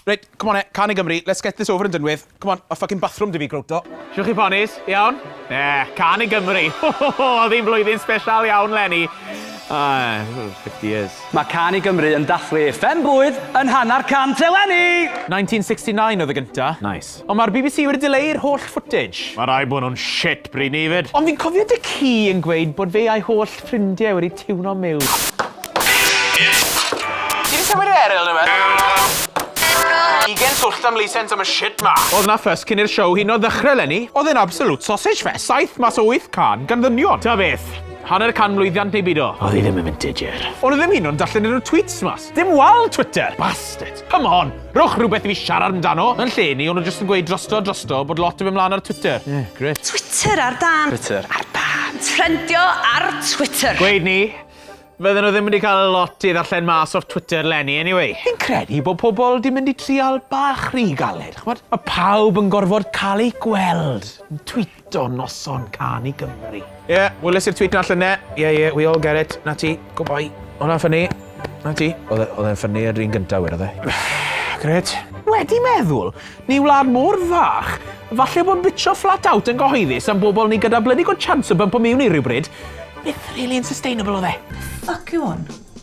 Reit, come on e, Cân i Gymru, let's get this over and done with. Come on, ma fucking bathroom 'da fi, Growto. Shwt chi ponis? Iawn? Eh, Cân i Gymru. Oedd hi'n flwyddyn special iawn 'leni. Ah, 50 years. Mae Cân i Gymru yn dathlu ei phen-blwydd yn hanner 100 eleni! 1969 oedd y gynta. Nice. Ond mae'r BBC wedi dileu'r holl footage. Mae rhaid bod nhw'n shit bryd 'ny 'fyd. Ond fi'n cofio dy ci yn gweud bod fe a'i holl ffrindiau wedi tiwno miwn. Ti 'di symud Eryl neu wbeth? Ugen swllt am licence am y shit 'ma! O'dd 'na fuss cyn i'r show hyd yn o'd ddechre 'leni. O'dd e'n absolute sausage fest, saith mas o wyth cân gan ddynion. Ta beth, hanner canmlwyddiant neu bido. O'dd hi ddim yn vintage year. O'n nhw ddim hyd yn o'd yn darllen unrhyw tweets mas. Dim wal Twitter! Bastards! Come on! Rhowch rhywbeth i fi siarad amdano! Yn lle 'ny, o'n nhw jyst yn gweud drosto a drosto bod lot yn mynd mlaen ar Twitter. Yeah, grêt. Twitter ar dân. Twitter. Ar dân. Trendio ar Twitter. Gweud 'ny, Fydden nhw ddim wedi cael lot i ddarllen mas off Twitter 'leni anyway. Fi'n credu bod pobl 'di mynd i trial bach rhy galed, ch'mod? Ma' pawb yn gorfod cael eu gweld yn tweeto noson Cân i Gymru. Ie, weles i'r tweet 'na llynne. Ie, ie, we all get it. 'Na ti. Goodbye. O'na'n ffyni. 'Na ti. O'dd e o'dd e'n ffyni yr un gynta wedodd e. Grêt. Wedi meddwl, ni wlad mor fach, falle bod bitcho flat out yn gyhoeddus am bobl ni gyda bloody good chance o bympo miwn i rywbryd, byth rili yn sustainable o'dd e. Fuck yw hwn?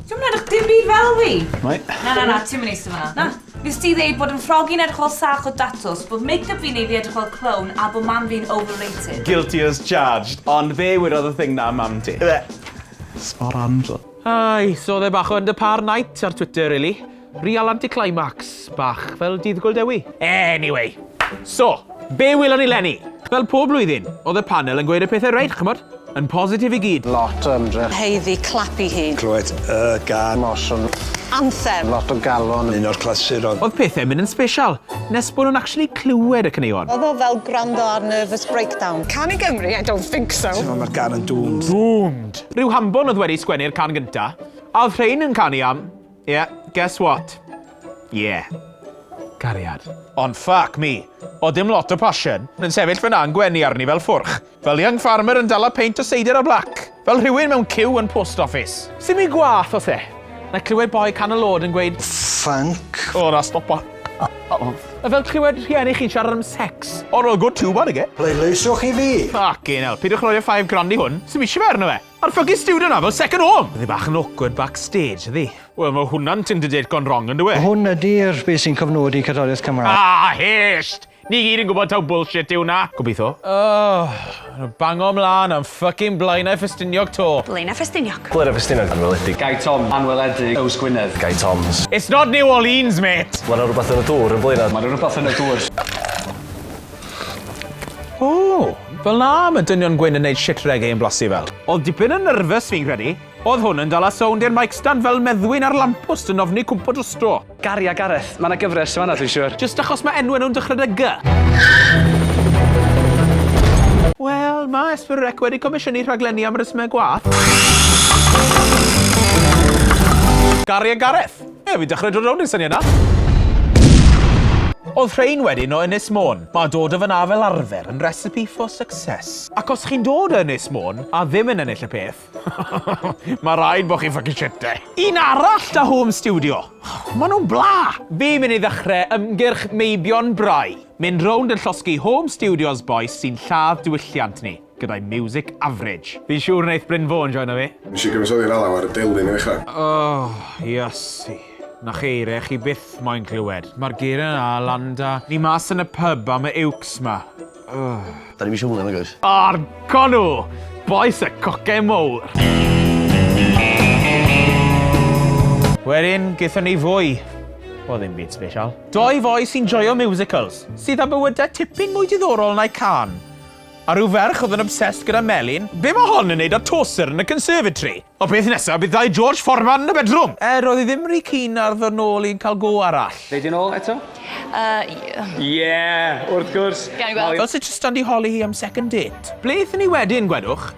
Dio'm yn edrych dim byd fel fi! Right. Na, na, na, ti'm yn eistedd fan'na. Na. Nes ti ddeud bod 'yn ffrog i'n edrych fel sach o datws, bod make-up fi'n neud fi edrych fel clown a bod mam fi'n overrated. Guilty as charged, ond fe wedodd y thing 'na am mam ti. Ife? Spot on. Ai, so o'dd e bach o under par night ar Twitter rili. Real anticlimax bach, fel Dydd Gŵyl Dewi. Anyway, so, be welon ni 'leni? Fel pob blwyddyn, o'dd y panel yn gweud y pethe reit, ch'mod? Yn positif i gyd. Lot o ymdrech. Haeddu clap i hun. Clywed y gân. Noson. Anthem. Lot o galon. Un o'r clasuron. O'dd pethe'n mynd yn sbesial, nes bo' nhw'n actually clywed y caneuon. O'dd o fel gwrando ar nervous breakdown. Cân i Gymru? I don't think so. Teimlo ma'r gân yn doomed. Doomed! Rhyw hambon o'dd wedi sgwennu'r cân gynta, a o'dd rhein yn canu am Ie, guess what? Ie. Cariad. Ond fuck me, o'dd dim lot o passion yn sefyll fan'na yn gwenu arni fel ffwrch. Fel young farmer yn dala peint o seidr a black. Fel rhywun mewn ciw yn post office. Sim i gwath o's e? Na clywed boi canol o'd yn gweud Ffanc. O na, stopa. A fel clywed rhieni chi'n siarad am sex. O ro'dd good tube nage? Pleidleisiwch i fi! Fucking hell, peidiwch rhoi y five grand i hwn, sim isie fe arno fe. A'r fucking studio 'na fel second home! Oedd hi bach yn awkward backstage, ydi? Wel, mae hwnna'n Tinder date gone wrong, yndyw e? Hwn ydi'r beth sy'n cofnodi cerddoriaeth Cymraeg. Ah, hisht! Ni gyd yn gwybod taw bullshit yw hwnna. Gobeithio. Oh, bango mlaen am fucking Blaenau Ffestiniog 'to. Blaenau Ffestiniog. Blaenau Ffestiniog. Anweledig. Gai Tom. Anweledig. Yws Gwynedd. Gai Toms. It's not New Orleans, mate! Mae 'na rwbath yn y dŵr yn Blaenau. Mae 'na rwbath yn y dŵr. O, fel 'na ma' dynion gwyn yn neud shit reggae yn blasu fel. O'dd dipyn yn nyrfys fi'n credu. O'dd hwn yn dala sownd i'r mic stand fel meddwyn ar lamppost yn ofni cwmpo drosto. Gary a Gareth, ma' 'na gyfres yn fan'na dwi'n siŵr. Jyst achos ma' enwe nhw'n dechre 'da Gy. Wel, ma' S4C wedi comisiynu rhaglenni am resymau gwath. Gary a Gareth. Ie, fi'n dechrau dod rownd i'r syniad 'na. O'dd rhein wedyn o Ynys Môn. Ma' dod o fan'na fel arfer yn recipe for success. Ac os chi'n dod o Ynys Môn a ddim yn ennill y peth, ma' raid bo' chi'n fucking shit 'de. Un arall 'da home studio. Ma' nhw'n bla! Fi'n mynd i ddechre ymgyrch Meibion Brau. Mynd rownd yn llosgi home studios bois sy'n lladd diwylliant ni. Gyda'i music average. Fi'n siŵr wneith Bryn Fôn joino fi. Nes i gyfansoddi'r alaw ar y delyn i ddechrau. Oh, Iesu. 'Na geiriau chi byth moyn clywed. Mae'r geiriau 'na lan 'da ni mas yn y pub am y iwcs 'ma. Ugh. Da ni'm isio hwnna nagoes? Ar conw! Bois y coce mowr! Wedyn, gaethon ni fwy. O ddim byd sbesial. Doi foi sy'n joio musicals, sydd â bywydau tipyn mwy diddorol na'i cân. A rhyw ferch oedd yn obsessed gyda melyn. Be mae hon yn neud â toaster yn y conservatory? O beth nesa, bydd dau George Foreman yn y bedroom! Er, oedd hi ddim rhy keen ar ddod nôl i'n cael go arall. Dei di nôl eto? Yy, Ie, wrth gwrs. Gawn ni gweld. Fel 'se Tristan 'di holi hi am second date. Ble aethon ni wedyn, gwedwch?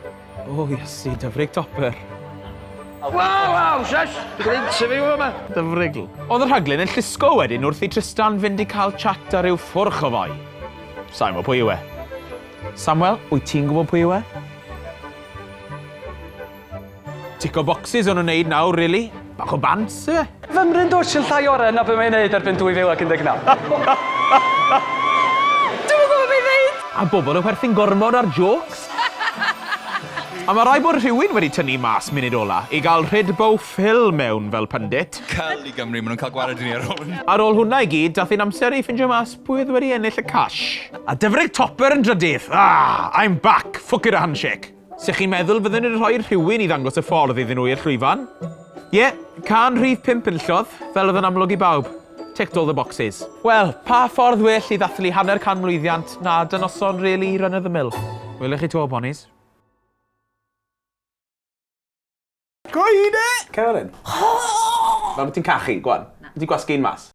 O, Iesu, Dyfrig Topper. Waw, waw, shush! Dwi'n cael interview yma. Dyfrigl. Oedd y rhaglen yn llusgo wedyn wrth i Tristan fynd i cael chat â rhyw ffwrch o foi. Sa i'n gwybod pwy yw e. Samuel, wyt ti'n gwybod pwy yw e? Tico boxes o'n nhw'n neud nawr, really. Bach o bants, e? Fymryn dwtsh yn llai oren na be mae'n neud erbyn 2019. Dwi'm yn gwybod be i ddeud! A bobl yn chwerthin gormod ar jokes. A mae rhaid bod rhywun wedi tynnu mas munud ola i gael Rhyd Bow Phil mewn fel pundit. Cal i Gymru, maen nhw'n cael gwared i ni ar ôl. Ar ôl hwnna i gyd, dath hi'n amser i ffindio mas pwy oedd wedi ennill y cash. A Dyfrig Topper yn drydydd. Ah, I'm back. Fuck it a handshake. Sych chi'n meddwl fydden nhw'n rhoi rhywun i ddangos y ffordd iddyn nhw i'r llwyfan? Ie, yeah, cân rhif 5 enillodd, fel oedd yn amlwg i bawb. Ticked all the boxes. Wel, pa ffordd well i ddathlu hanner can mlwyddiant na 'da noson really run of the mill? Welech chi to, Bonnies. Gwaed e! Cer fan hyn. Fel bod ti'n cachu, gwan. Ti'n gwasgu un mas.